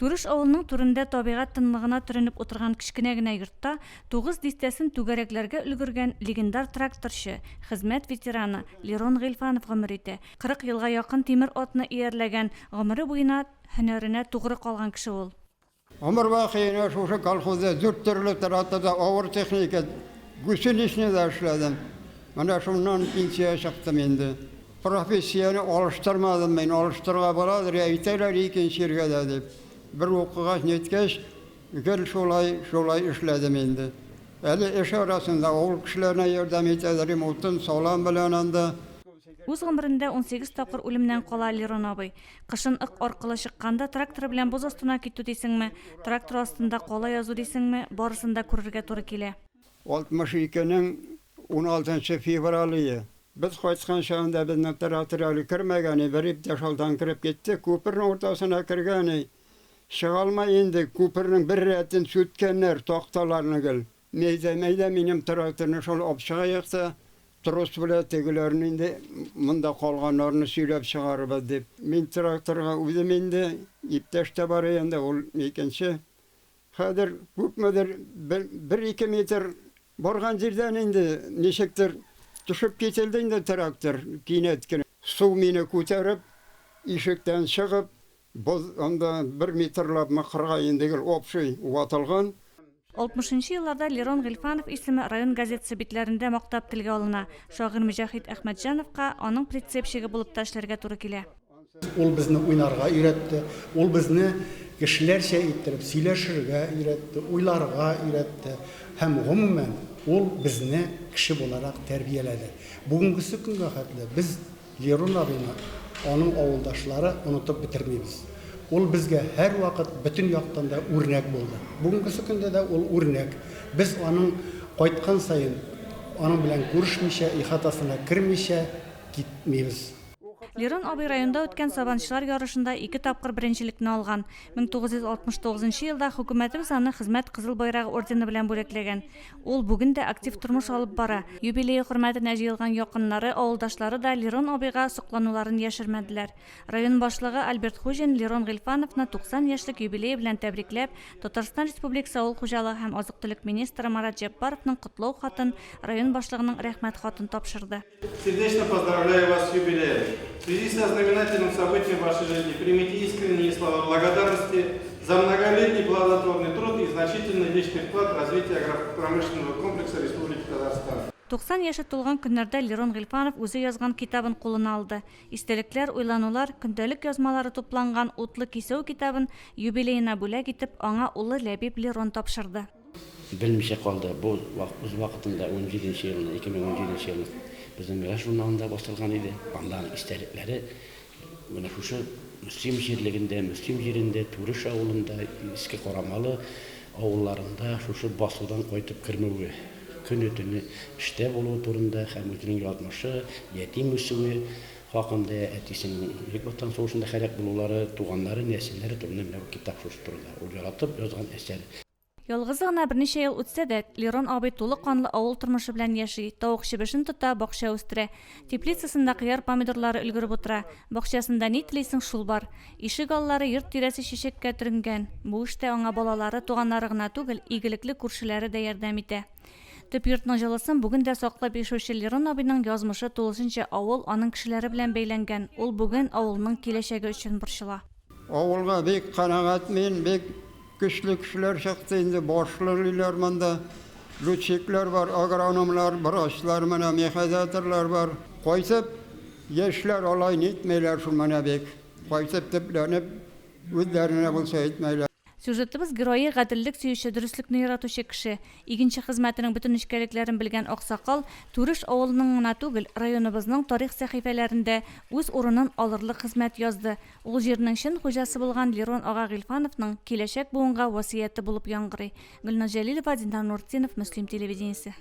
Түреш авылының түрендә табигать тынлыгына төренеп утырган кечкенә генә йортта тугыз дистәсен түгәрәкләргә өлгергән легендар тракторчы, хезмәт ветераны Лерон Гыйльфанов гомер итә. 40 елга якын тимер атны иярләгән, гомере буена һөнәренә тугры калган кеше ул. Гомер бакый әнә шушы колхозда дүрт төрле тракторда авыр техника, гусеничныйда эшләдем. Менә шуннан пенсиягә чыктым инде. Профессияне алыштырмадым мин, алыштырырга буладыр, әйтәләр икенче җиргә дә дип. Бер укыгач, ниткәч, гел шулай, шулай эшләдем инде. Әле эш арасында авыл кешеләренә ярдәм итәдер идем, утын, салам белән анда. Үз гомерендә 18 тапкыр үлемнән кала Лерон абый. Кышын Ык аркылы чыкканда тракторы белән боз астына китү дисеңме, трактор астында кала язу дисеңме, барысын да күрергә туры килә. 62 нең уналтынчы феврале. Без кайткан чагында безнең трактор әле кермәгән и, бер иптәш алдан кереп китте, күпернең уртасына кергән и, чыга алмый инде, күпернең бер рәтен сүткәннәр, такталарны гел. Мәйдә, мәйдә минем тракторны шул алып чыгаек та, трос белән тегеләрне инде, монда калганнарны сөйрәп чыгарырбыз дип. Мин тракторга үзем инде, иптәш тә бар инде, ул икенче. Хәзер күпмедер бер, бер-ике метр барган җирдән инде ничектер төшеп кителде инде трактор кинәт кенә. Су мине күтәреп, ишектән чыгып, боз анда бер метрлап мыкырга инде гел общий ватылган. Алтмышынчы елларда Лерон Гыйльфанов исеме район газетасы битләрендә мактап телгә алына. Шагыйрь Мөҗәһит Әхмәтҗановка аның прицепщигы булып та эшләргә туры килә. Ул безне уйнарга өйрәтте, ул безне кешеләрчә иттереп сөйләшергә өйрәтте, уйларга өйрәтте һәм, гомумән, ул безне кеше буларак тәрбияләде. Бүгенгесе көнгә хәтле без Лерон абыйны, аның авылдашлары онытып бетермибез. Ул безгә һәрвакыт бөтен яктан да үрнәк булды. Бүгенгесе көндә дә ул үрнәк. Без аның кайткан саен аның белән күрешмичә, ихатасына кермичә китмибез. Лерон абый районда үткән сабанчылар ярышында ике тапкыр беренчелекне алган. 1969 нчы елда хөкүмәтебез аны Хезмәт Кызыл Байрагы ордены белән бүләкләгән. Ул бүген дә актив тормыш алып бара. Юбилее хөрмәтенә җыелган якыннары, авылдашлары да Лерон абыйга соклануларын яшермәделәр. Район башлыгы Альберт Хуҗин Лерон Гыйльфановны 90 яшьлек юбилее белән тәбрикләп, Татарстан Республикасы авыл хуҗалыгы һәм азык-төлек министры Марат Җәббаровның котлау хатын, район башлыгының Рәхмәт хатын тапшырды. Сердечно поздравляю вас с юбилеем. В связи со знаменательным событием в вашей жизни примите искренние слова благодарности за многолетний плодотворный труд и значительный личный вклад в развитие агропромышленного комплекса Республики Татарстан. 90 яше тулган көннәрдә Лерон Гыйльфанов үзе язган китабын кулына алды. Истәлекләр, уйланулар, көндәлек язмалары тупланган Утлы кисәү китабын юбилеена бүләк итеп, аңа улы Ләбиб Лерон тапшырды. Белмичә калды. Бу үз вакытында унҗиденче елны, 2017 нче елны безнең Мирас журналында басылган иде. Анда аның истәлекләре менә шушы Мөслим җирлегендә, Мөслим җирендә, Түреш авылында, Иске Карамалы авылларында шушы басудан кайтып кермәве, көне-төне эштә булуы турында һәм үзенең язмышы, ятим үсүе хакында, әтисенең Бөек Ватан сугышында һәлак булулары, туганнары, нәселләре турында менә бу китап шушы турында. Ул яратып язган әсәр. Ялгызы гына берничә ел үтсә дә, Лерон абый тулы канлы авыл тормышы белән яши, тавык-чебешен тота, бакча үстерә. Теплицасында кыяр-помидорлары өлгереп утыра. Бакчасында ни телисең, шул бар. Ишек аллары, йорт тирәсе чәчәккә төренгән. Бу эштә аңа балалары, туганнары гына түгел, игелекле күршеләре дә ярдәм итә. Төп йортның җылысын бүген дә саклап яшәүче Лерон абыйның язмышы тулысынча авыл, аның кешеләре белән бәйләнгән. Ул бүген авылның киләчәге өчен борчыла. Авылга бик канәгать мин, бик көчле кешеләр чыкты инде, башлы лиләр монда. Лүтчикләр бар, агрономнар, врачлар, менә механизаторлар бар. Кайтып, яшьләр алай нитмиләр шул менә бик. Кайтып төпләнеп, үзләренә булса әйтмәйләр. Сюжетыбыз герое, гаделлек сөюче, дөреслекне яратучы кеше. Игенче хезмәтенең бөтен нечкәлекләрен белгән аксакал, Түреш авылының гына түгел, районыбызның тарих сәхифәләрендә үз урынын алырлык хезмәт язды. Ул җирнең чын хуҗасы булган Лерон ага Гыйльфановның киләчәк буынга васыяте булып яңгырый. Гөлназ Җәлилова, Динар Нуртдинов, Мөслим телевидениесе.